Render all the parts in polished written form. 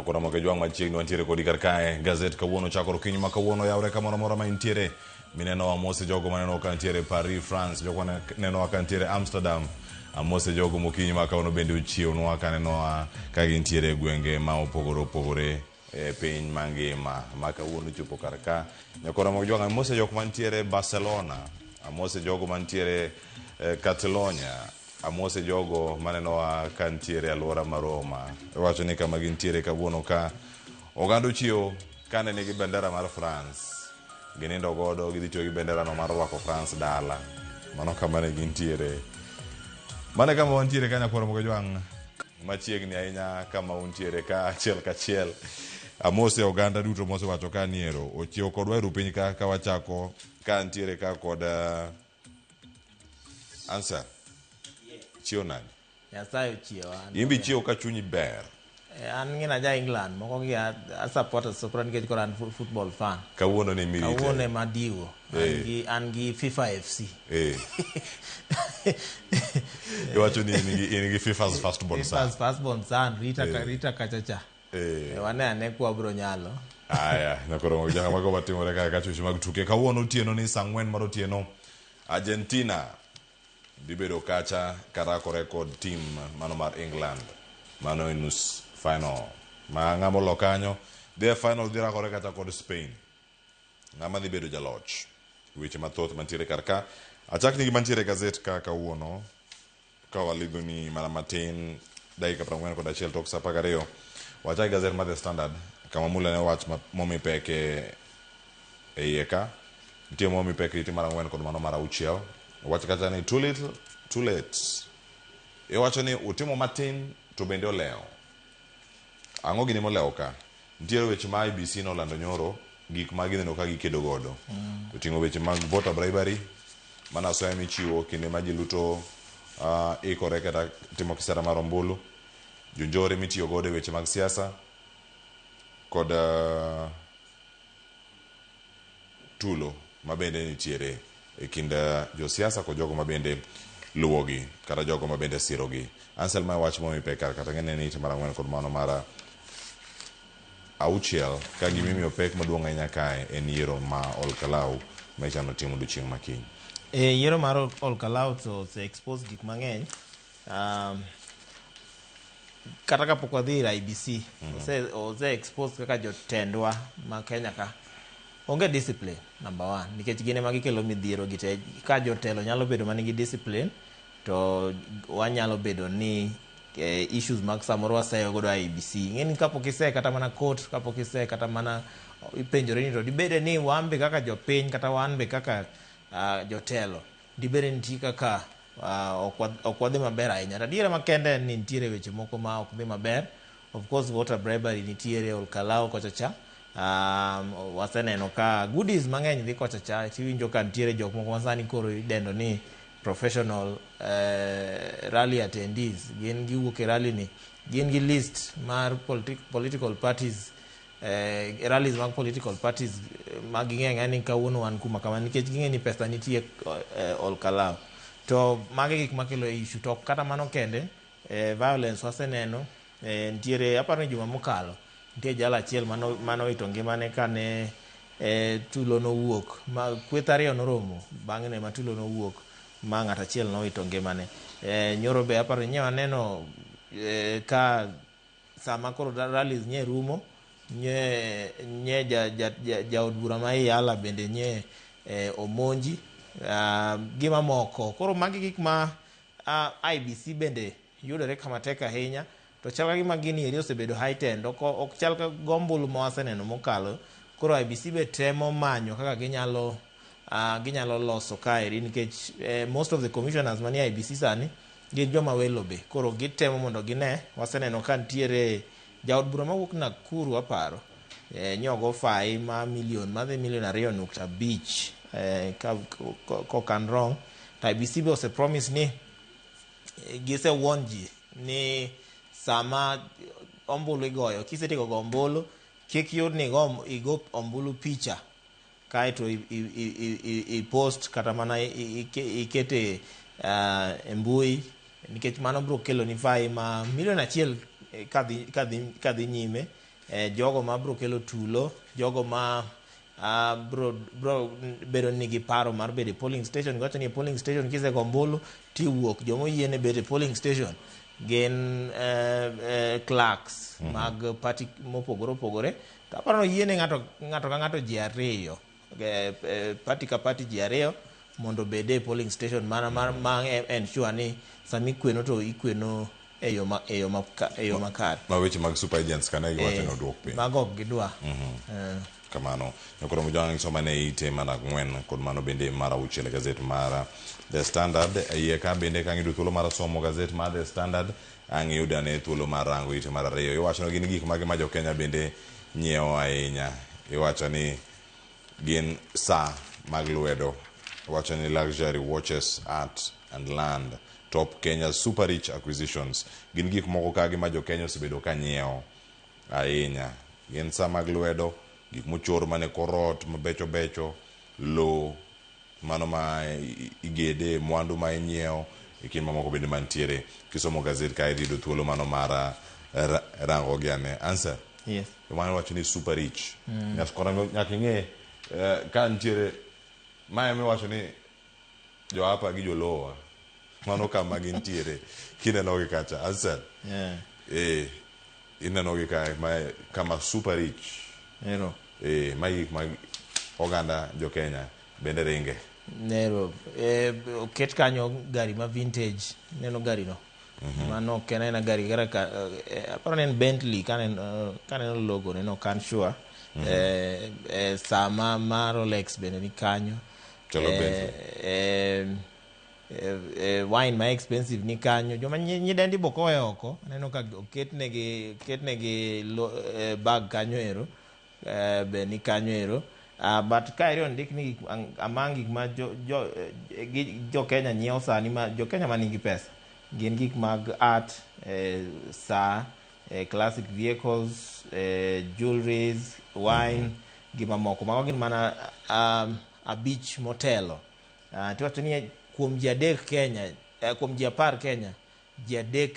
Nyakora moke jwang' machiegni wantiere kodi kar kae. Gazet kawuono chakore okinyi ma kawuono yawre kamoro amora ma intiere. Mineno amose jogo maneno ka ntiere Paris, France, jogo maneno ka ntiere Amsterdam. Amose jogo mokinyi ma kawuono bende ochiewnwa kanenowa ka gintiere e gwenge ma opogore opogore e piny mangima ma kawuono chopo kar ka. Nyakora moke jwang' amose jok mantiere Barcelona, amose jogo mantiere Catalonia, Amose jogo manenowa ka ntiere alwora ma Roma. Iwacho ni kama gintiere kawuono ka oganda ochiewo kane nigi bendera mar France. Ginindo godo gidhi tiyo gi bendera no mar rwako France dala. Mano kama ne gintiere. Mano e kama wantiere ka nyakwar Mogajwang' machiegni ahinya kama untiere ka achiel kachiel. Amose oganda duto mosewacho ka niero ochiewo kodwa e rupiny ka ka wachako ka ntiere ka kod uh, Answer. Chiew nade? Nyasaye ochiewa. In be ichiew ka chunyi ber. Eh, an ng'ina ja England, moko gi a support sopra nikech koro an football fan. Kawuono ni mirite. Kawuono ema diwo. An eh. gi an gi FIFA FC. Eh. Iwacho ni in gi in gi FIFA's first born son. FIFA's first born son, Rita eh. Rita kachacha. Eh. Wane ane kwa bro nyalo. Aya, nyakoro janga mago matimore kaka kachuch mag tuke. Kawuono otieno ni saa ang'wen mar otieno Argentina dhi bedo kacha karakore kod team mano mar England. Mano e nus final. Ma ng'ama olo kanyo dhi e final dhi rakore kacha kod Spain. Ng'ama dhi bedo jaloch. Weche mathoth mantiere kar ka. Achakni gi mantiere e gazet ka kawuono. Ka walidhoni mana matin dakika 41 tok saa 12, wachak gazet mar The Standard kama mula ne wach momi pek e iye ka. Nitie momi pek riti mar ang'wen kod mano mar auchiel. Wach kacha ni too little, too late. Iwacho ni utimo matin to bende olewo. Ang'o gini molewo ka? Nitiere weche ma IEBC nolando nyoro, gik ma gineno ka gikedo godo. Oting'o weche mag voter bribery, mana asoya michiwo kinde ma ji luto ikore kata timo kisera mar ombulu, jonjore mitiyo godo e weche mag siasa, kod tulo mabende nitiere e kind josiasa kod jogo mabende luwogi kata jogo mabende sirogi. Ansel mae wach momi pek kar kata ng'ene ni mar ang'wen kod mano mar auchiel ka gima imiyo pek maduong' ahinya kae en yiero ma Olkalau ma ichano tim odiochieng' ma kiny. E yiero mar Olkalau to ose expose gik mang'eny. Kata kapok wadhi ir IEBC, ose expose kaka jotendwa ma Kenya ka onge discipline number one, nikech gin ema gikelo midhiero gi te. Ka jotelo nyalo bedo manigi discipline to wanyalo bedo ni issues mag samoro waseyo godo IEBC. Ing'eni kapok ise kata mana court, kapok ise kata mana ipenjore ni to dibede ni wan be kaka jopiny kata wan be kaka jotelo dibede ni nitie kaka ok wadhi maber ahinya. To adiera makende en ni nitiere weche moko ma ok dhi maber. Of course voter bribery nitiere Olkalau kocha cha. Waseneno ka goodies mang'eny dhi kocha cha. Tiwinjo ka nitiere jok moko masani koro idendo ni professional rally attendees. Gin giwuok e rally ni. Gin gi list mar political parties, rallies mag political parties ma ging'e ni kawuono wan kuma kama nikech ging'e ni pesa nitie Olkalau. To magi gik makelo issue. To kata mano kende, violence waseneno, nitiere aparo ni juma mokalo nitie jal achiel mano wito ngimane kane tulo nowuok ma kweth ariyo noromo bang'e ma tulo nowuok ma ng'at achiel nowito ngimane. Nyoro be aparo ni waneno ka sama koro rallies nye rumo nye nye jaod bura ma Iyala bende nye omonji gi mamoko. Koro magi gik ma IEBC bende yudore kama tek ahinya to chal ka gima gini eri osebedo heightened ok chal ka gombulu ma waseneno mokalo. Koro IEBC be temo manyo kaka ginyalo ginyalo loso kaeri nikech most of the commissioners manie IEBC sani gin joma welo be. Koro gitemo mondo gine. Waseneno ka nitiere jaod bura mawuok Nakuru aparo nyogo fai ma million madhi million 2.5 ka an wrong. To IEBC be ose promise ni gise warn ji ni sama ombulu igoyo kisetieko go ombulu kik yud ni igo ombulu picha kaeto i post kata mana ikete e mbui nikech mano biro kelo ni fai ma million 1 kadhi nyime. Jogo ma bro kelo tulo, jogo ma bro bedo nigi paro mar bedo e polling station. Giwacho ni e polling station kisego ombulu tiwuok. Joma oyiene bet e polling station gin clerks mag party mopogore opogore. To aparo ni oyiene ng'ato ng'ato ka ng'ato ji ariyo, party ka party ji ariyo mondo obed e polling station mana ma ensure ni sama ikweno to ikweno e yo makare. Ma weche mag super agents kane giwacho ni oduok piny. Mago ok gidwa. Kamano nyakoro mojwang' soma ne ite mar 4 kod mano bende mar 6 e gazet mar The Standard. E iye ka bende ka ng'iyudo thuolo mar somo gazet mar The Standard, ang' iyudo ane thuolo mar rango ite mar 2. Iwacho ni gin gik mage ma jo-Kenya bende nyiewo ahinya. Iwacho ni gin saa mag lwedo. Iwacho ni luxury watches, art and land top Kenya super rich acquisitions. Gin gik moko kagi ma jo-Kenya osebedo ka nyiewo ahinya. Gin saa mag lwedo, gik mochor mane kor ot mabecho becho, lowo mano ma igede, mwandu ma inyiewo e kind mamoko bende mantiere. Kisomo gazet kae idhi yudo thuolo mano mar rango gi ane. Answer. Yes. Mano wacho ni super rich. Nyaka ing'e ka nitiere mae miwacho ni jo-apa gi jolowa mano kama gintiere kineno gi kacha. Answer. Ineno gi kae mae kama super rich. Ero. Mae gik ma oganda jo-Kenya bende ringe. Nero. Oket kanyo gari ma vintage. Neno gari no. Mano ok en aena gari kata ka aparo ni en Bentley kaneno logo ne no ok an sure. Saa ma Rolex bende ni kanyo. Chalo Bentley. Wine ma expensive ni kanyo. Joma nyidendi bok owe oko. Aneno ka oketnegi bag kanyo ero. Be ni kanyo ero. But ka eri ondik ni among gik ma jo Kenya nyiewo sani, ma jo Kenya manigi pesa gin gik mag art, saa, classic vehicles, jewelries, wine gi mamoko. Mago gin mana 5 motelo. Tiwacho ni kuom ji 3 Kenya, kuom ji 10 Kenya, ji 3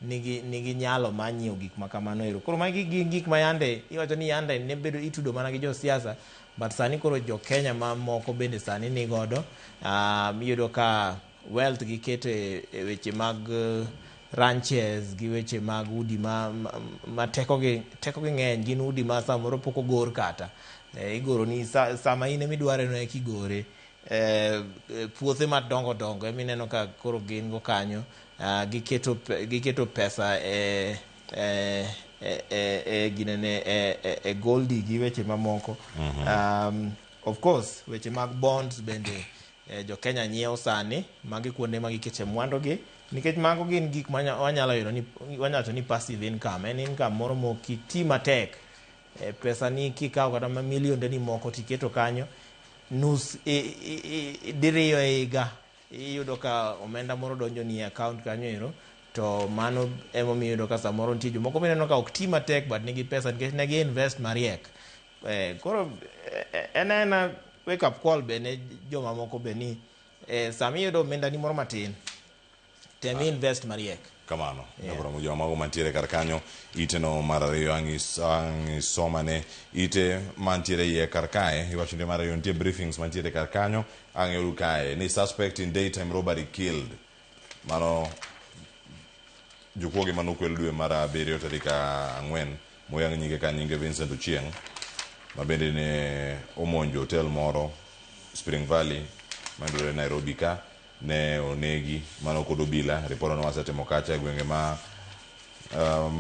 nigi nyalo mar nyiewo gik ma kamano ero. Koro magi gin gik ma yande iwacho ni yande ne bedo itudo mana gi josiasa, but sani koro jo Kenya mamoko bende sani ni godo. Iyudo ka wealth giketo e weche mag ranches gi weche mag udi ma tekogi ng'eny, gin udi ma samoro pok ogor kata. Igoro ni sama in emidware no eka igore. Puothe madongo dongo emineno ka koro gin go kanyo. Giketo pesa e ginene e goldi gi weche mamoko. Of course weche mag bonds bende jo Kenya nyiewo sani. Magi kuonde ma gikete mwandu gi, nikech mago gin gik ma wanyalo yudo ni wanyalo wacho ni passive income en income moro ma ok iti matek. Pesa ni kikawo kata ma milionde ni moko tiketo kanyo nus diriyo e higa, iyudo ka omenda moro donjo ni e account kanyo ero. To mano emomiyo iyudo ka samoro nitie jomoko mineno ka ok ti matek but nigi pesa nikech ne gi invest mariek. Koro en aena wake up call be ne jomamoko be ni sama iyudo omenda ni moro matin, tem invest mariek. Kamano. Yeah. Joma mago mantiere kar kanyo ite no mar 2 ang' isomane ite mantiere iye kar kae. Iwacho ni mar 2 nitie briefings mantiere kar kanyo. Ang' yudo kae ni suspect in daytime robbery killed. Mano jokuoge manokwel dwe mar 7 tarik 4 moyang nyinge ka nyinge Vincent Ochieng ma bende ne omonjo hotel moro Spring Valley mayudore Nairobi ka ne onegi mano kod obila. Ripod no wasetimo kacha e gwenge ma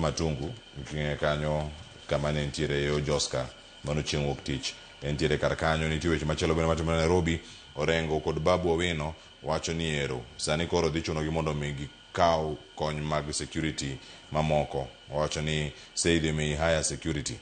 Matungu king'e kanyo kama ne nitiere yo Joska mano chieng' wuok tich entiere kar kanyo. Nitie weche machielo bende matimore Nairobi. Orengo kod Babu Owino wacho ni ero sani koro dhi chunogi mondo mi gikaw kony mag security mamoko. Owacho ni say they may hire security.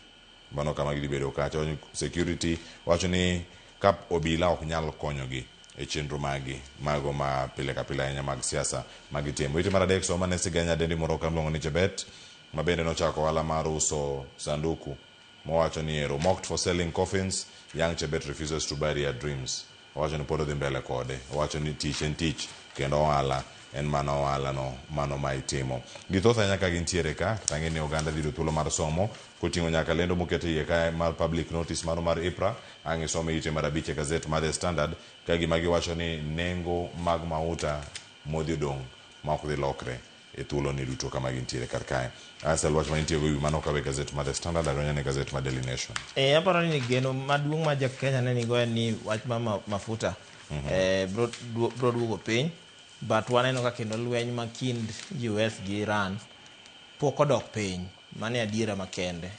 Mano kama gidhi bedo kacha. Security wacho ni ka obila ok nyal konyogi e chenro magi mago ma pile ka pile ahinya mag siasa magitimo. Ite mar 3 soma ne sigana nyadendi moro ka miluongo ni Chebet ma bende nochako ohala mar uso sanduku mowacho ni ero mocked for selling coffins, young Chebet refuses to bury her dreams. Owacho ni pod odhi mbele kode. Owacho ni tich en tich. Kendo ohala en mana ohala no mano ma itimo. Githoth ahinya ka gintiere ka, kata ang'e ni oganda dhi yudo thuolo mar somo koting'o nyaka lendo moket e iye kae mar public notice mano mar IPRA, ang' isome ite mar abich e gazet mar The Standard ka gima giwacho ni nengo mag mauta modhi odong' ma ok dhi lokre e thuolo ni duto kama gintiere kar kae. Asel wach ma intie go ewi mano kawe gazet mar The Standard adonjo ne gazet mar Daily Nation. Aparo ni geno maduong' ma ja Kenya ne nigo en ni wach mar mafuta bro duogo piny, but waneno ka kendo lweny ma kind US gi Iran pok odok piny. Mano e adiera makende.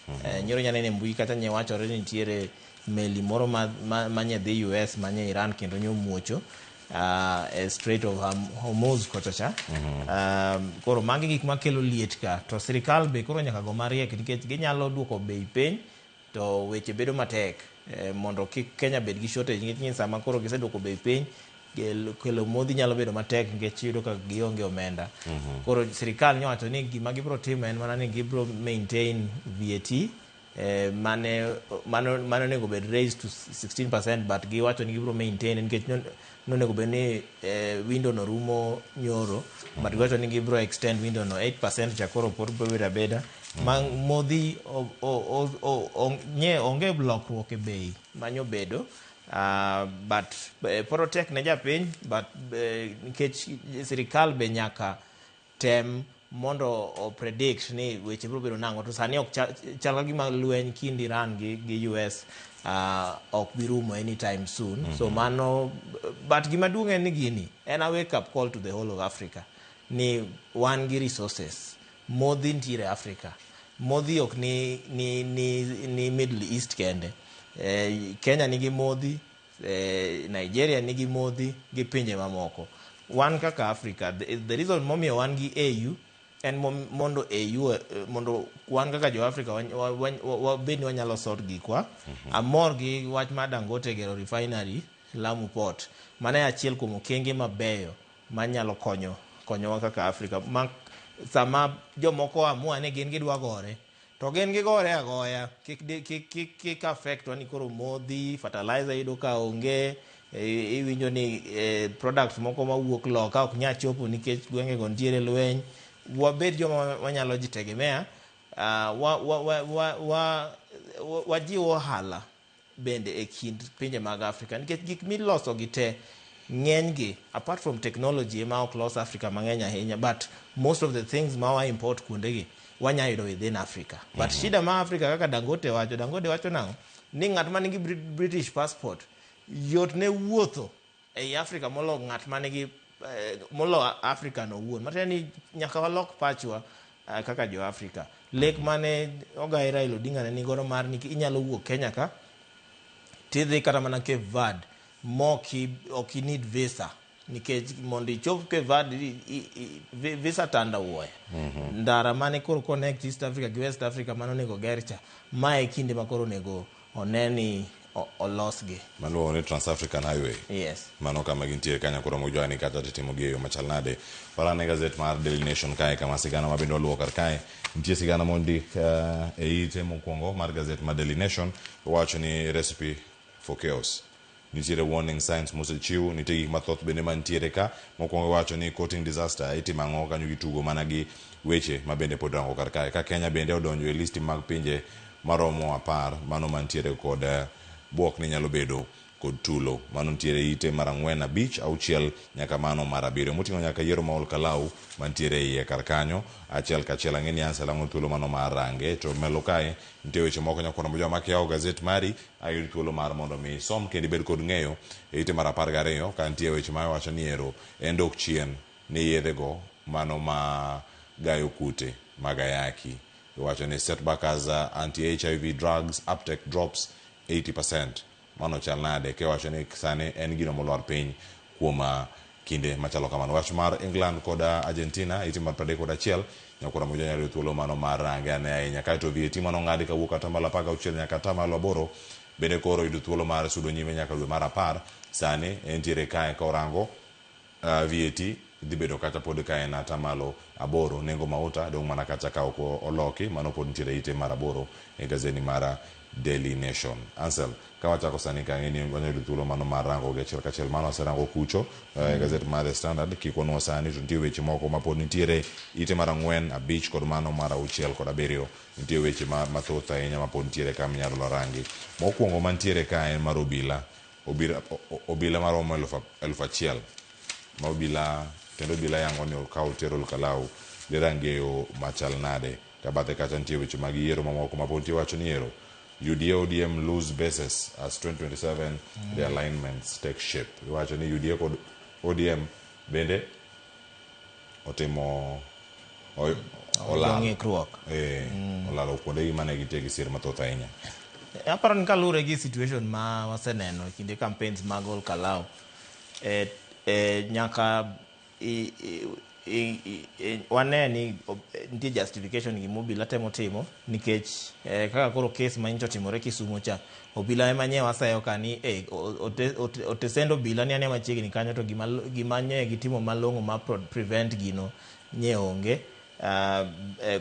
Nyoro nyaneno e mbui kacha nye wachore ni nitiere meli moro ma nye dhi US manye Iran kendo nyomuocho e Strait of Hormuz kocha cha. Koro magi gik makelo liet ka to sirikal be koro nyaka go mariek nikech ginyalo duoko bei piny to weche bedo matek mondo kik Kenya bed gi shortage, nikech ng'e sama koro giseduoko bei piny, kelo modhi nyalo bedo matek nikech iyudo ka gionge omenda. Koro sirikal nyowacho ni gima gibiro timo en mana ni gibiro maintain VAT mane onego bed raised to 16%, but giwacho ni gibiro maintain nikech nonego bed ni window no rumo nyoro, but giwacho ni gibiro extend window no 8% cha. Koro pod biro bedo abeda ma modhi nye onge lokruok e bei manyobedo, but pod otek ne japiny, but nikech sirikal be nyaka tem mondo o predict ni weche biro bedo nang'o, to sani ok chal ka gima lweny kind Iran gi US ok bi rumo anytime soon. So mano, but gima duong' en ni gini en a wake up call to the whole of Africa ni wan gi resources. Modhi nitiere Africa, modhi ok ni Middle East kende. Kenya nigi modhi, Nigeria nigi modhi gi pinje mamoko. Wan kaka Africa, the reason momiyo wan gi AU en mondo AU mondo wan kaka jo Africa wabed ni wanyalo sort gikwa. Amor gi wach mar Dangote gero refinery Lamu Port. Mano e achiel kuom okenge mabeyo manyalo konyowa kaka Africa. Ma sama jomoko amua ni gin gidwa gore to gin gigore agoya, kik affect wa ni koro modhi fertilizer iyudo ka onge. Iwinjo ni products moko mawuok loka ok nyal chopo nikech gwengego nitiere lweny. Wabed joma wanyalo jitegemea, wajiw ohala bende e kind pinje mag Africa nikech gik miloso gi te ng'eny gi, apart from technology ema ok los Africa mang'eny ahinya, but most of the things ma wa import kuondegi wanya yudo within Africa. But shida ma Africa, kaka Dangote wacho, Dangote wacho nang'o? Ni ng'at ma nigi British passport yot ne wuotho ei Africa molo ng'at ma nigi molo Africa no owuon. Matiende ni nyaka walok pachwa kaka jo Africa. Lek mane ogai Raila Odinga ne nigodo mar ni inyalo wuok Kenya ka tidhi kata mana Cape Verde moki ok i need visa, nikech mondo ichop Cape Verde visa tanda wuoya. Ndara mane koro connect East Africa gi West Africa mane onego ger cha, mae e kinde ma koro onego one ni olosgi. Maluongo ni Trans-African Highway. Yes. Mano kama gintiere kanyo koro mojwani kata titimo gi e yo machal nade. Parane gazet mar Daily Nation kae kama sigana ma bende waluwo kar kae. Nitie sigana mondik e ite mokwongo mar gazet mar Daily Nation, wacho ni recipe for chaos. Nitiere warning signs mosechiw, nitie gik mathoth bende mantiere ka. Mokwongo iwacho ni coating disaster, itimo ang'o kanyo, gitugo mana gi weche ma bende pod rango kar kae. Ka Kenya bende odonjo e listi mag pinje maromo 10 mano mantiere kod bwok ni nyalo bedo kod tulo. Mano nitiere ite mar 4, 5, 6 nyaka mano mar 7. Moting'o nyaka yiero ma Ol Kalou mantiere e iye kar kanyo. Achiel kachiel ang'e ni Ansel ang'o thuolo mano mar range. To melo kae nitie weche moko nyakwar Mojwa ma kiyawo gazet mari ayud thuolo mar mondo mi isom kendo ibed kod ng'eyo e ite mar 12 ka nitie weche ma wacho ni ero en dok chien ni yedhego mano ma gayo kute mag ayaki. Iwacho ni setback as anti-HIV drugs uptake drops 80%. Mano chal nade? Kiwacho ni sani en gino molwar piny kuom kinde machalo kamano. Wach mar England kod Argentina ite mar 31 nyakwara Mojwa nyalo yudo thuolo mano mar range ane ahinya. Kaeto VAT mano ong'adi kawuok 16% nyaka 8% bende koro yudo thuolo mar sudo nyime nyaka dwe mar 10. Sani entiere kae ka orango VAT. Dhi bedo kacha pod ka en atamalo 8. Nengo mauta dong' mana kacha ka ok oloki. Mano pod nitiere ite mar 8 e gazeti mar Daily Nation. Ansel, ka wachako sani ka ng'eni wanyalo yudo thuolo mano mar rango gi achiel kachiel. Mano aserango kucho e gazet mar The Standard. Kik wanwa sani to nitie weche moko ma pod nitiere ite mar 4, 5 kod mano mar 6 kod 7. Nitie weche mathoth ahinya ma pod nitiere ka minyalo rangi. Mokwongo mantiere ka en mar obila. Obila maromo 1000 ma obila kendo obila yango ni okaw tero Olkalau dhi range yo machal nade. Ka bathe kacha nitie weche mag yiero mamoko ma pod nitie wacho ni yiero UDA ODM lose bases as 2027 realignments take shape. Iwacho ni UDA kod ODM bende otimo olal. Ng'ikruok. Olalo kuondegi mane gintie gi sir mathoth ahinya. Aparo ni kaluwore gi situation ma waseneno e kinde campaigns mag Olkalau, nyaka wane ni nitie justification gima obila temo timo nikech kaka koro case ma nyocha otimore Kisumo cha, obila ema nye waseyo ka ni otesend obila ni ane machiegni kanyo to gima nye gitimo malong'o ma prevent gino nye onge.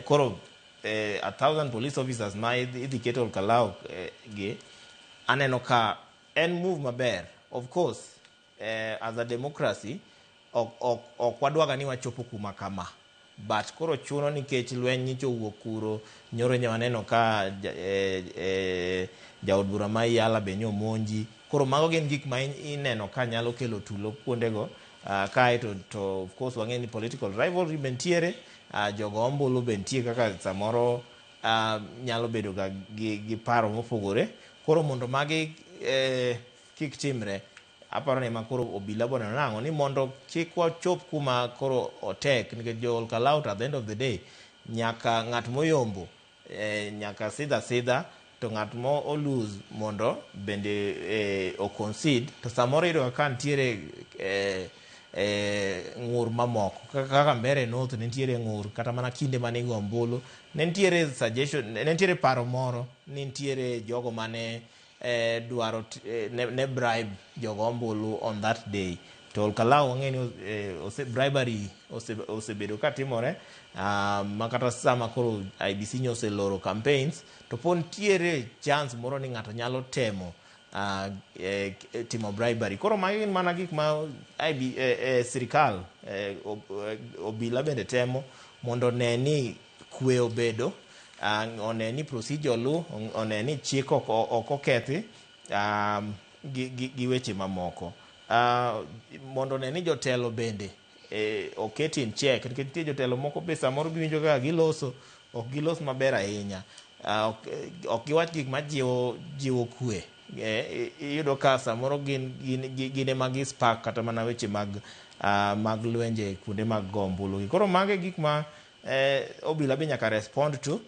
Koro 1,000 police officers ma idhi keto Olkalau gi aneno ka en move maber. Of course, as a democracy ok wadwaga ni wachopo kuma kama, but koro chuno nikech lweny nyicho owuok kuro. Nyoro nye waneno ka jaod bura ma Yala be nyomonji. Koro mago gin gik ma ineno ka nyalo kelo tulo kuondego. Kae to of course wang'e ni political rivalry be nitiere, jogo ombulu be nitie kaka samoro nyalo bedo ga gi paro mopogore. Koro mondo magi kik timre, aparo ni ema koro obila boneno nang'o ni mondo kik wachop kuma koro otek, nikech jo Olkalau at the end of the day nyaka ng'at moyombo nyaka sidha sidha to ng'at mo olose mondo bende o concede. To samoro iyudo ka nitiere ng'ur mamoko kaka Mbeere North ne nitiere ng'ur kata mana kinde mane igo ombulu ne nitiere suggestion, ne nitiere paro moro ni nitiere jogo mane dwaro ne bribe jogo ombulu on that day. To Olkalau wang'e ni bribery osebedo ka timore, ma kata sama koro IEBC nyo oseloro campaigns to pod nitiere chance moro ni ng'ato nyalo temo timo bribery. Koro magi gin mana gik ma sirikal obila bende temo mondo one ni kwe obedo, one ni procedure olu, one ni chik ok okethi gi weche mamoko, mondo one ni jotelo bende oket in check, nikech nitie jotelo moko be samoro biwinjo kaka giloso ok gilos maber ahinya, ok giwach gik ma jiwo kwe. Iyudo ka samoro gin ema gi spark kata mana weche mag lwenje kuonde mag go ombulu gi. Koro mago e gik ma obila be nyaka respond to.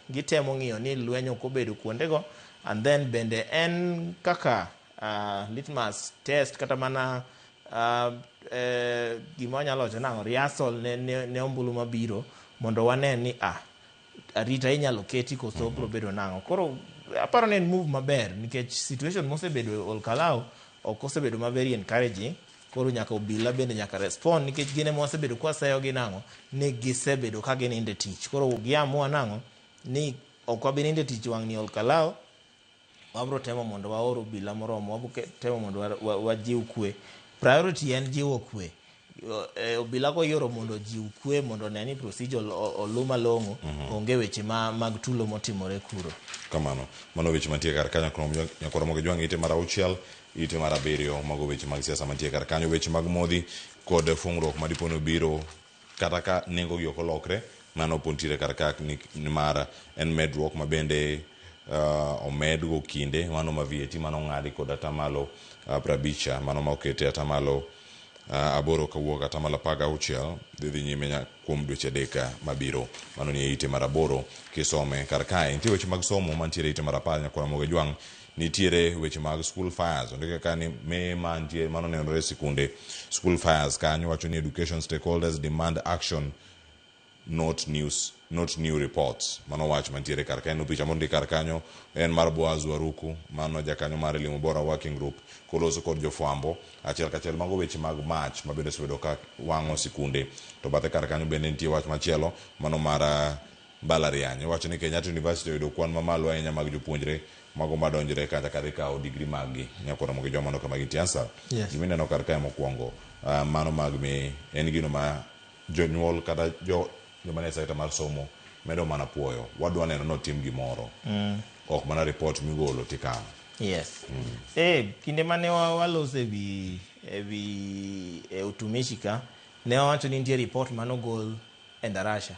Gitemo ng'iyo ni lweny ok obedo kuondego, and then bende en kaka litmus test kata mana gima wanyalo wacho nang'o rehearsal ne ombulu mabiro mondo wane ni arita inyalo keti koso biro bedo nang'o. Koro aparo ni en move maber nikech situation mosebedo Olkalau ok osebedo ma very encouraging. Koro nyaka obila bende nyaka respond nikech gin ema wasebedo kwaseyo gi nang'o ni gisebedo ka ginindo e tich. Koro giamua nang'o ni ok wabi nindo e tich wang' ni Olkalau, wabro temo mondo waor obila moromo, wabro temo mondo wajiw kwe. Priority en jiwo kwe. Obila koyiero mondo ojiw kwe mondo one ni procedure olu malong'o, onge weche mag tulo motimore kuro. Kamano, mano weche mantie kar kanyo nyakoro mogo jwang' ite mar 6, ite mar 7, mago weche mag siasa mantie kar kanyo, weche mag modhi kod fungruok ma dipo ni obiro kata ka nengo gi ok olokre, mano pod nitiere kar ka nimar en medruok ma bende omedgo kinde mano ma VAT mano ng'adi kod atamalo 50, mano ma okete atamalo 8 kawuok atamalo 16 dhi nyime kuom dweche 3 mabiro. Mano ni e ite mar 8 kisome kar kae. Nitie weche mag somo mantiere ite mar 10 nyakora mogo jwang'. Nitiere weche mag school fires, ondike ka ni me mantie mano nenore sikunde school fires kanyo wacho ni education stakeholders demand action not news Not new reports. Mano wach mantiere kar kanyo. Picha mondik kar kanyo en mar Boaz Waruku, mano jakanyo mar Elimu Bora Working Group, koloso kod jofwambo. Achiel kachiel mago weche mag mach ma bende osebedo ka wang'o sikunde. To bathe kar kanyo bende nitie wach machielo, mano mar mbalariany. Iwacho ni Kenyatta University oyudo kwan mamalo ahinya mag jopuonjre mago madonjre kata kadhi kawo digri maggi. Nyakoro mogi joma no kama gintie. Answer. Yes. Gima ineno kar kae mokwongo, mano mag mi en gino ma jonyuol kata joma nie sekta mar somo medo mana puoyo. Wadwa neno ni otim gimoro. Ok mana report migolo tikano. Yes. Kinde mane waloso ewi e utumishi ka, ne wawacho ni nitie report manogol Endarasha.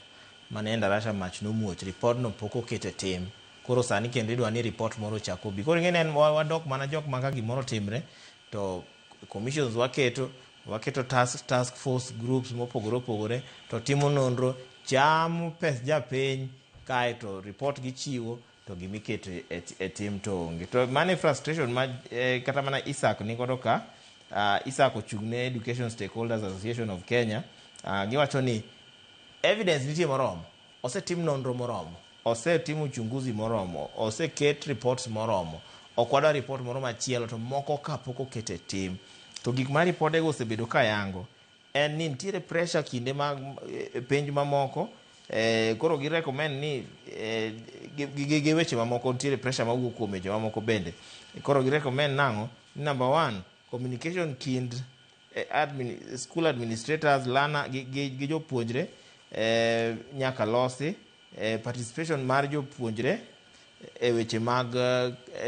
Mane Endarasha mach nomuoch. Report no pok oket e tim. Koro sani kendo idwa ni report moro ochak obi. Koro ing'e ni en wadok mana jok ma ka gimoro timre to commissions waketo task force groups mopogore opogore to timo nonro, chamo pes japiny, kaeto report gichiwo to gimiketo e tim to onge. To mano e frustration ma kata mana Isaac nigodo ka. Isaac ochung' ne Education Stakeholders Association of Kenya. Giwacho ni evidence nitie moromo, osetim nonro moromo, osetim uchunguzi moromo, oseket reports moromo. Ok wadwa report moro machielo to moko ka pok oket e tim. To gik ma ripodego osebedo ka yango en ni nitiere pressure kinde mag penj mamoko. Koro gi recommend ni gi weche mamoko nitiere pressure mawuok kuom weche mamoko bende. Koro gi recommend nang'o? Number one, communication kind school administrators, learner gi jopuonjre nyaka losi. Participation mar jopuonjre e weche mag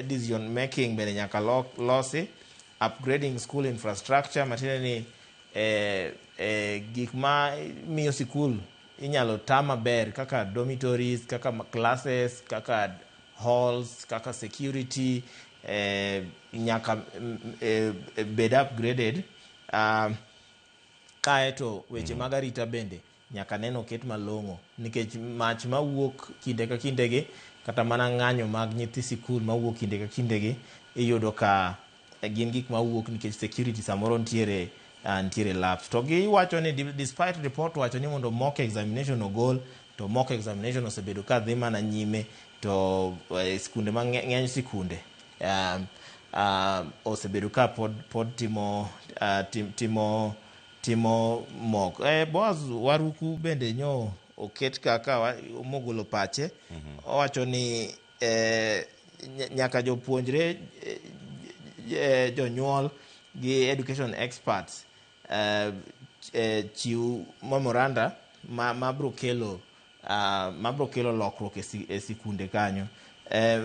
decision making bende nyaka losi. Upgrading school infrastructure, matiende ni gik ma miyo sikul inyalo ta maber kaka dormitories, kaka classes, kaka halls, kaka security nyaka bed upgraded. Kaeto weche mag arita bende nyaka neno oket malong'o, nikech mach mawuok kinde ka kindegi kata mana ng'anyo mag nyithi sikul mawuok kinde ka kindegi iyudo ka gin gik mawuok nikech security samoro nitiere lapse. To giwacho ni despite report wacho ni mondo mock examination ogol, to mock examination osebedo ka dhi mana nyime to sikunde mang'eny sikunde osebedo ka pod timo mock. Boaz Waruku bende nyo oket kaka mogolo pache. Owacho ni nyaka jopuonjre, jonyuol gi education experts chiw memoranda ma bro kelo lokruok e sikunde kanyo.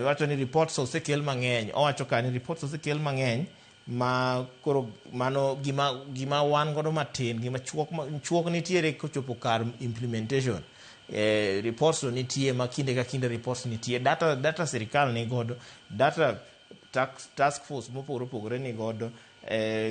Wacho ni reports osekel mang'eny. Owacho ka ni reports osekel mang'eny ma koro mano gima wan godo matin, gima chuok nitiere kochopo kar implementation. Reports to nitie ma kinde ka kinde reports nitie, data sirikal ni godo, data task force mopogore opogore ni godo,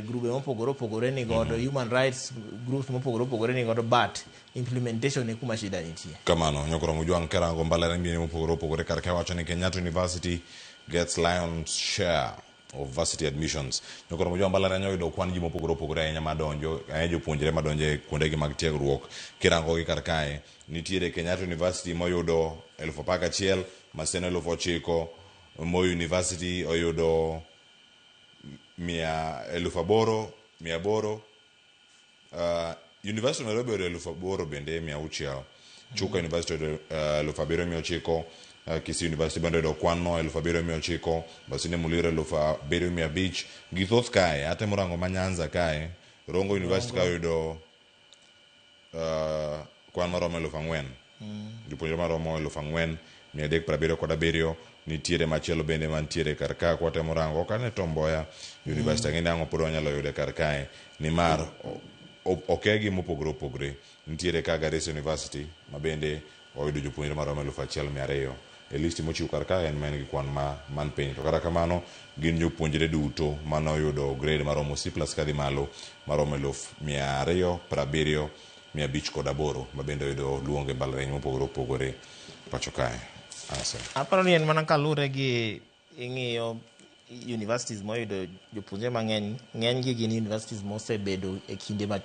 grube mopogore opogore ni godo, human rights groups mopogore opogore ni godo, but implementation e kuma shida nitie. Kamano nyokoro Mujwang' kerango mbalariany miene mopogore opogore kar ka wacho ni Kenyatta University gets lion's share of varsity admissions. Nyokoro Mujwang' mbalariany oyudo kwan ji mopogore opogore ahinya madonjo, ahinya jopuonjre madonjo e kuondegi mag tiegruok. Kirango gi kar kae, nitiere Kenyatta University moyudo 11,000, Maseno 9,000, Moi University oyudo 8,800, University of Nairobi oyudo 8,600, Chuka University oyudo 7,900, Kisii University bende oyudo kwan no 7,900, Masinde Muliro 7,500. Githoth kae, atemo rango ma Nyanza kae, Rongo University ka oyudo kwan maromo 4,000. Jopuonjre maromo 4,377 nitiere machielo bende mantiere kar ka kwatemo rango ok ane Tom Mboya University. Ang'e ni ang'o pod wanyalo yude kar kae nimar okegi mopogore opogore. Nitiere ka Garissa University ma bende oyudo jopuonjre maromo 1,200. E listi mochiw kar kae en ma en gi kwan ma man piny. To kata kamano gin jopuonjre duto manoyudo grade maromo C+ kadhi malo maromo 270,508 ma bende oyudo luong e mbalariany mopogore opogore pacho kae. Asa. Aparo ni en mana kaluwore gi ing'iyo universities moyudo jopuonjre mang'eny, ng'enygi gin universities mosebedo e kinde ma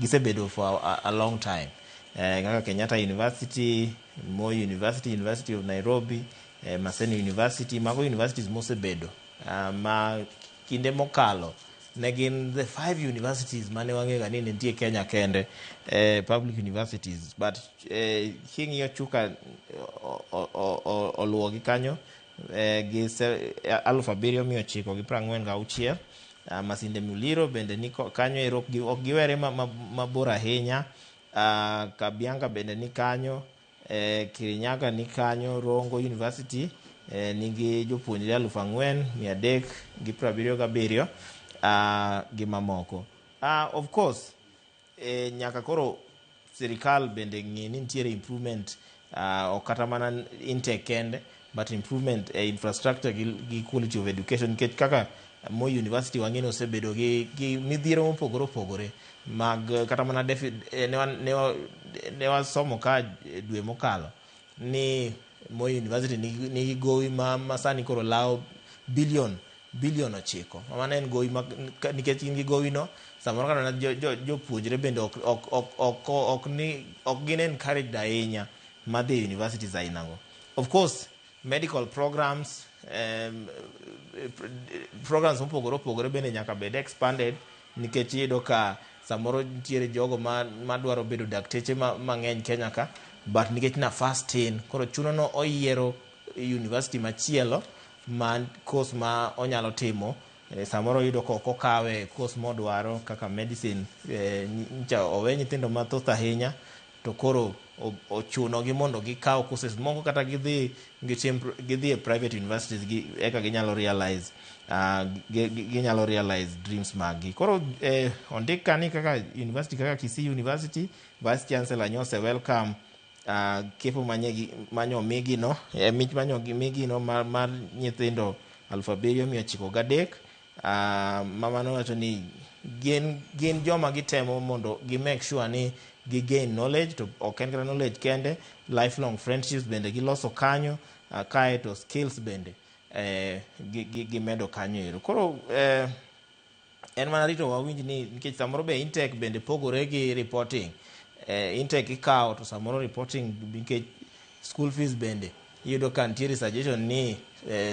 gisebedo for a long time. Kaka Kenyatta University, Moi University, University of Nairobi, Maseno University, mago universities mosebedo ma kinde mokalo ne gin the five universities mane wang'eyo ga ni nitie Kenya kende, public universities. But king'iyo Chuka oluwogi kanyo gi 7946. Masinde Muliro bende ni kanyo ero, ok giwere mabor ahinya. Kabianga bende ni kanyo, Kirinyaga ni kanyo, Rongo University nigi jopuonjre 4377 gi mamoko. Of course, nyaka koro sirikal bende ng'i ni nitiere improvement, ok kata mana intake kende, but improvement e infrastructure gi quality of education, nikech kaka Moi University wang'e ni osebedo gi midhiero mopogore opogore mag kata mana ne wasomo ka dwe mokalo ni Moi University nigi gowi ma sani koro lawo bilion 9. Mano en gowi ma, nikech gin gi gowi no, samoro kata jopuonjre bende ok gin encouraged ahinya madhi e universities ainago. Of course, medical programs, programs mopogore opogore bende nyaka bed expanded, nikech iyudo ka samoro nitiere jogo madwaro bedo dakteche mang'eny Kenya ka, but nikech nafas tin, koro chuno no oyiero university machielo ma course ma onyalo timo. Samoro yudo ka ok okawe course modwaro kaka medicine, ncha owe nyithindo mathoth ahinya, to koro ochuno gi mondo gikaw courses moko kata gidhi gitim gidhi e private universities gi, eka ginyalo realize dreams mag gi. Koro ondik ka ni kaka university kaka Kisii University, Vice Chancellor nyose welcome kepo manyo migi no, mich manyo migi no mar nyithindo 7903. Mama nowacho ni gin joma gitemo mondo gi make sure ni gi gain knowledge, to ok en kata knowledge kende, lifelong friendships bende giloso kanyo, kae to skills bende gimedo kanyo ero. Koro en mana rito wawinj ni, nikech samoro be intake bende pogore gi reporting. Intake ikawo, to samoro reporting, nikech school fees bende iyudo ka nitiere suggestion ni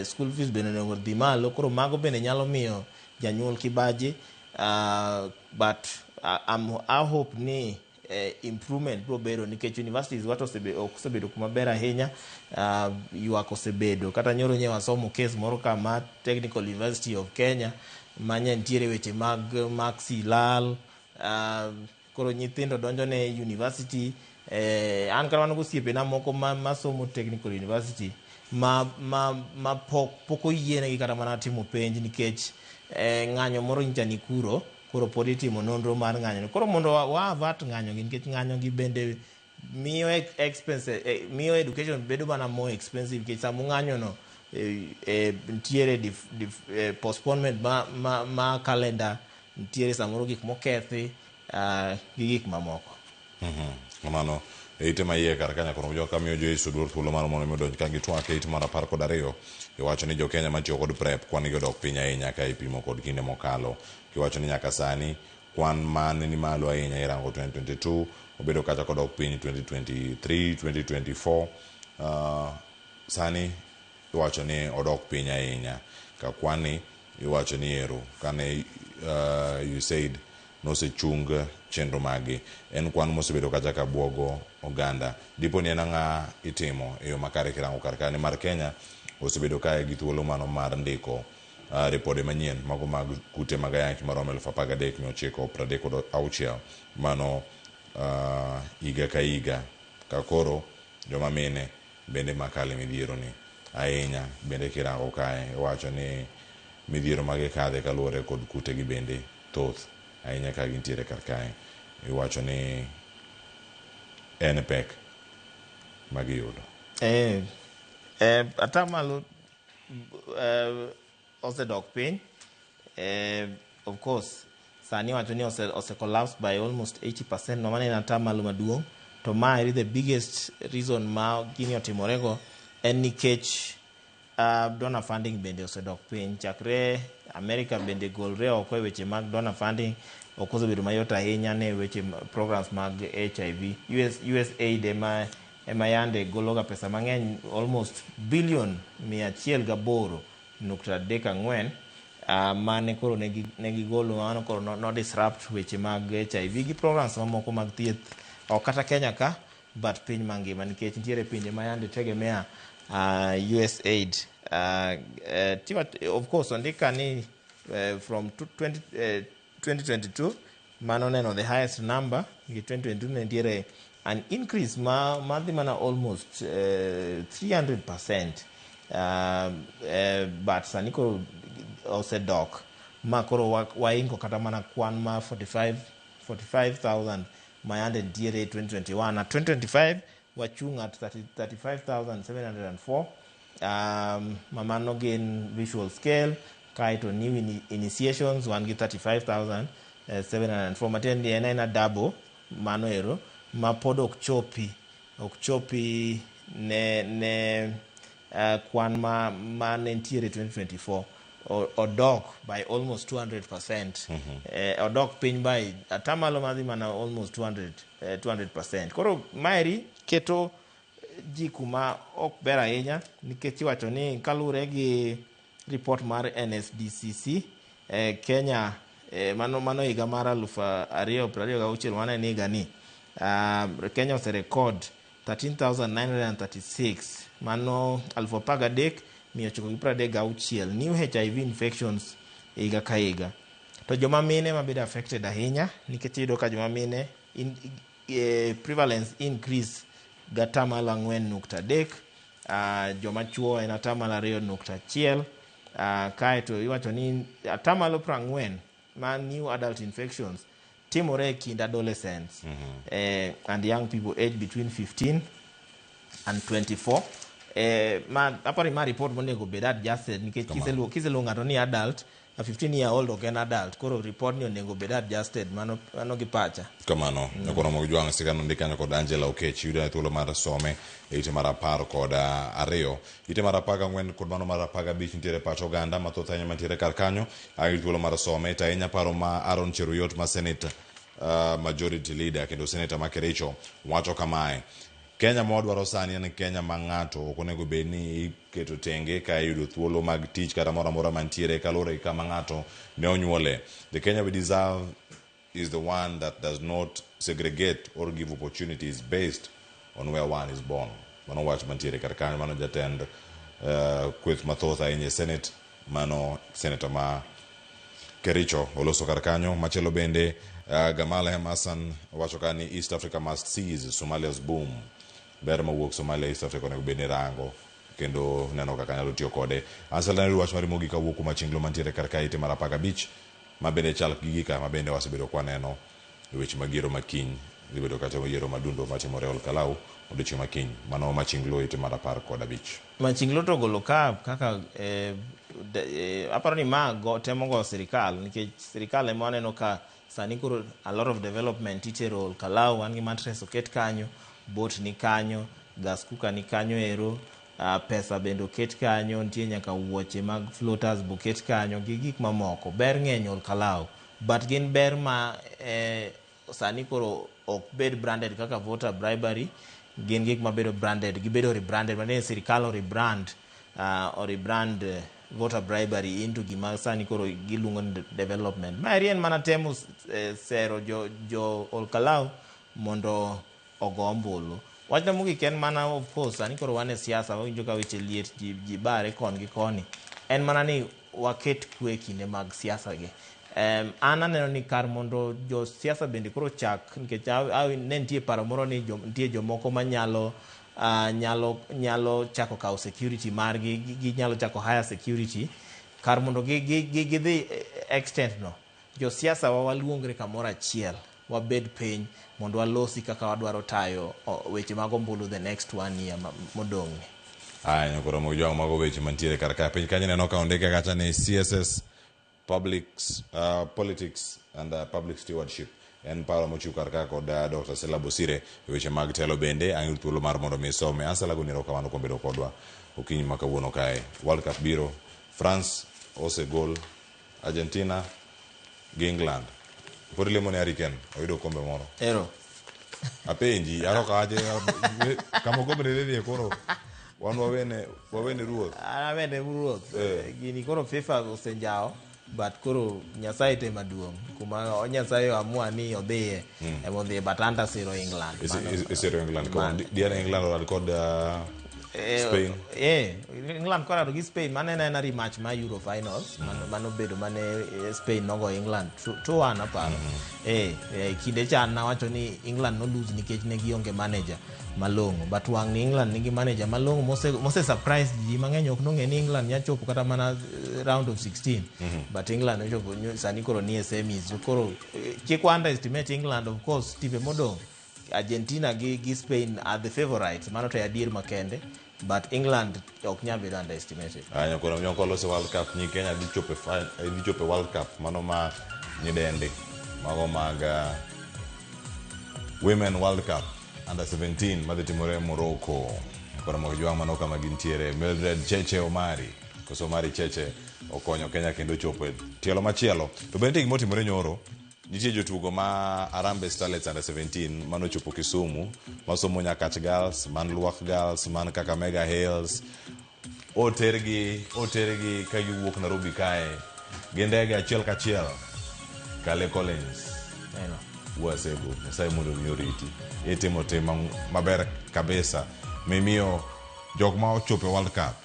school fees bende onego dhi malo. Koro mago bende nyalo miyo janyuol kibaji, but I hope ni improvement biro bedo, nikech universities wato ok osebedo kuma ber ahinya. Ywak osebedo kata nyoro nye wasomo case moro ka ma Technical University of Kenya manye nitiere weche mag maksi lal. Koro nyithindo donjo ne university. An kata wan gosiepena moko ma somo Technical University ma pok oyienegi kata mana timo penj nikech ng'anyo moro nyicha ni kuro. Koro pod itimo nonro mar ng'anyo. Koro mondo wa avert ng'anyo gi, nikech ng'anyo gi bende miyo expense, miyo education bedo mana more expensive, nikech sama ung'anyo no, nitiere postponement ma calendar, nitiere samoro gik mokethi gi gik mamoko. Kamano e ite ma iye kar ka nyakoro joka miyo jo duor thuolo mar mondo mi odonj ka gitwak e it mar 12. Iwacho ni jo Kenya matiyo kod PrEP kwan gi odok piny ahinya ka ipimo kod kinde mokalo. Kiwacho ni nyaka sani kwan man ni malo ahinya, irango 2022 obedo kacha kodok piny, 2023, 2024, sani iwacho ni odok piny ahinya ka kwan ni iwacho ni ero kane USAID nosechung chenro maggi en kwan mosebedo kacha ka buogo oganda. Dipo ni en ang'a itimo e yo makare kirango kar ka, nimar Kenya osebedo kae gi thuolo mano mar ndiko ripode manyien mago mag kute mag ayaki maromo 13,936 mano higa ka higa, ka koro joma mine bende makale midhiero ni ahinya. Bende kirango kae iwacho ni midhiero magikadhe kaluwore kod kute gi bende thoth ahinya ka gintiere kar kae. Iwacho ni en pek magiyudo. Atamalo osedok piny. Of course, sani wacho ni ose collapse by almost 80%. No mano en atamalo maduong', to ma the biggest reason ma gini otimorego en nikech donor funding bende osedok piny chakre America bende golre oko e weche mag donor funding. Ok osebedo mayot ahinya ne weche programs mag HIV. USAID ema yande gologa pesa mang'eny, almost billion 108.34, mane koro negi golo mano koro no disrupt weche mag HIV gi programs mamoko mag thieth, ok kata Kenya ka but piny mangima, nikech nitiere pinje ma yande tegemea USAID. Of course ondika ni from 2022 mano neno the highest number. Gi 2022 ne nitiere an increase ma madhi mana almost 300%, but sani koro osedok ma koro waingo kata mana kwan ma 45 45,000 ma yande nitiere 2021. At 2025 wachung' at 30 35,704, ma mano gin visual scale. Kaeto new initiations wan gi 35,704, matiende ni en aena double mano ero ma pod ok chopi ne kwan ma ne nitiere 2024. Odok by almost 200%, odok piny by atamalo madhi mana almost 200%. Koro maeri keto ji kuma ok ber ahinya, nikech iwacho ni kaluwore gi report mar NSDCC, Kenya, mano higa mar 2026, mano en higa ni, Kenya oserekod 13,936, mano 13,936 new HIV infections higa ka higa. To joma mine mabedo affected ahinya, nikech iyudo ka joma mine prevalence increase gatamalo 4.3, joma chuo en atamalo 2.1. Kaeto iwacho ni atamalo 40 ma new adult infections timore e kind adolescents and young people aged between 15 and 24. Ma aparo ni ma report monego bed adjusted, nikech kiseluongo ng'ato ni adult, a 15 year old ok en adult. Koro report ni onego bed adjusted. Mano gi pacha. Kamano mm. Koro Jwang' sigana ondik kanyo kod Angela Okech. Yudo thuolo mar some e ite mar 12, ite mar 14 kod mano mar 15. Nitiere pach oganda mathoth ahinya mantiere kar kanyo. Ayud thuolo mar some to ahinya paro ma Aaron Cheruiyot ma Senate Majority Leader kendo Senator ma Kericho wacho kamae: Kenya ma wadwaro sani en Kenya ma ng'ato ok onego bed ni iketo tenge ka iyudo thuolo mag tich kata moro amora mantiere kaluwore gi kama ng'ato ne onyuole. The Kenya we deserve is the one that does not segregate or give opportunities based on where one is born. Mano wach mantiere kar kanyo. Mano jatend kweth mathoth ahinya e Senate, mano senator ma Kericho oloso kar kanyo. Machielo bende, Gamal M Hassan wacho ka ni East Africa must seize Somalia's boom. Ber mawuok Somalia, East Africa onego bed ni rango kendo neno kaka nyalo tiyo kode. Ansel, wach mari mogik kawuok kuom Achinglo mantiere kar kae, ite mar 15, ma bende chal gi gika ma bende wasebedo kwaneno e weche mag yiero makiny dhi bedo kata yiero madundo matimore Ol Kalou odiochieng' makiny. Mano Machinglo, ite mar 15. Machinglo to ogolo ka kaka aparo ni ma temo go sirikal, nikech sirikal ema waneno ka sani koro a lot of development itero Ol Kalou. Wan gi mattress oket kanyo, boat ni kanyo, gas cooker ni kanyo ero, pesa bende oket kanyo, nitie nyaka wuoche mag floaters boket kanyo gi gik mamoko. Ber ng'eny Ol Kalou, but gin ber ma sani koro ok bed branded kaka voter bribery. Gin gik mabedo branded, gibedo rebranded, matiende sirikal o rebrand voter bribery into gima sani koro giluongo ni development. Maeri en mana temo sero jo Ol Kalou mondo ogo ombulu. Wachna mogik en mana, of course, sani koro wan e siasa, wawinjo ka weche liet, ji bare kon gi koni. En mana ni waket kwe e kinde mag siasa gi. An aneno ni kar mondo josiasa bende koro chak, nikech ne nitie paro moro ni nitie jomoko manyalo nyalo chako kawo security margi, ginyalo chako hire security kar mondo gidhi extent no. Josiasa wa waluongre kamoro achiel, wabed piny mondo walosi kaka wadwaro tayo weche mag ombulu the next one year modong' ni. Aya, nyakoro Mojwang', mago weche mantiere kar ka piny kanyo. Neno ka ondike kacha ni CSS politics and public stewardship en paro mochiw kar ka kod Dr. Sela Bosire e weche mag telo. Bende ang' yud thuolo mar mondo mi isome. Ansela goni erokamano kuom bedo kodwa okinyi ma kawuono kae. World Cup biro, France osegol, Argentina gi England Pod ilemo ne Harry Kane, oyudo okombe moro. Ero. Apenji, aro kawache kama okombe ne dhiye koro wan wawene wawene ruoth. An awene ruoth. Eh. Gini koro FIFA osenjawo but koro Nyasaye te maduong'. Kuma Nyasaye oamua ni odhiye ema odhiye but an tasiro England. Mano- Isiro England koro diere England orad kod Spain. England korado gi Spain mano en aena rematch mar Euro finals mano bedo mane Spain nogo England 2-1 aparo. Kinde cha nawacho ni England no lose nikech ne gionge manager malong'o but wang' ni England nigi manager malong'o mose surprise ji mang'eny ok nong'e ni England nya chopo kata mana round of 16 but England ochopo sani koro nie semis koro kik wa underestimate England. Of course timbe modong' Argentina gi Spain are the favorites, mano to adier makende, but England ok nyal bedo underestimated. Aya koro nyoko loso World Cup nyi Kenya dhi chopo dhi chopo e World Cup mano ma nyidendi mago mag Women World Cup under 17 madhi timore Morocco. Koro mok jwang' mano kama gintiere. Mildred Cheche Omari koso Omari Cheche okonyo Kenya kendo chopo e tielo machielo. To bende nitie gima otimore nyoro. Nitie jotugo ma Harambee Starlets under 17 manochopo Kisumu masomo Nyakach Girls, man Luak Girls, man Kakamega Hills otergi ka giwuok Nairobi kae gi ndege achiel kachiel Kale Collins. Eno. Wasego Nyasaye mondo omi oriti itimo tim maber kabisa mimiyo jok ma ochopo e World Cup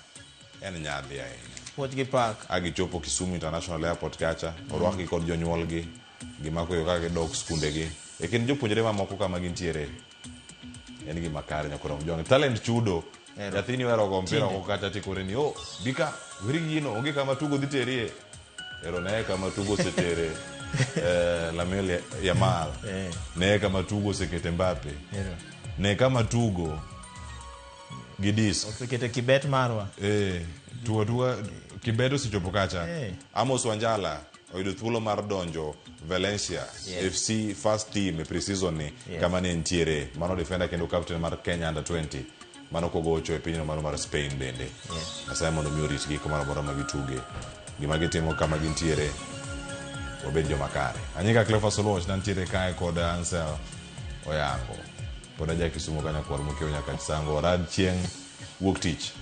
en nyadhi ahinya. Puoch gi pak. A gichopo Kisumu International Airport kacha orwakgi kod jonyuolgi gimako yo kaka gidok skundegi e kind jopuonjre mamoko kama gintiere en gima kare nyakoro mjong talent chudo. Ero. Nyathini ohero go mpira Tinde. oko kacha tikore ni oh bika weri gino onge kama tugo dhi terie ero ne kama tugo osetere Lamine Yamal ne kama tugo osekete Mbappe. Ero. Ne kama tugo gi disk Osekete kibet marwa. Tugo tuga kibet osechopo kacha. Amos Wanjala oyudo thuolo mar donjo Valencia FC first team e pre-season ni kama ne entiere mano defender kendo captain mar Kenya under 20 mano kogocho e pinyno mano mar Spain bende. Nyasaye mondo mi oritgi kumoro amora ma gituge gima gitimo kama gintiere wabed joma kare. Anyika Cleophas Oluoch nantiere kae kod Ansel Oyango pod aja Kisumu ka nyakwar mokiewo nyaka Chisango warad chieng' wuok tich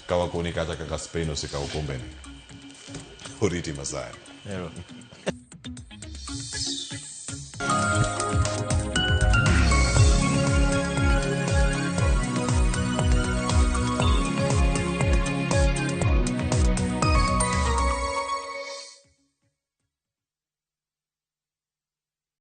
ka wakoni kacha kaka Spain osekawo okombeni oriti Masai. Ero.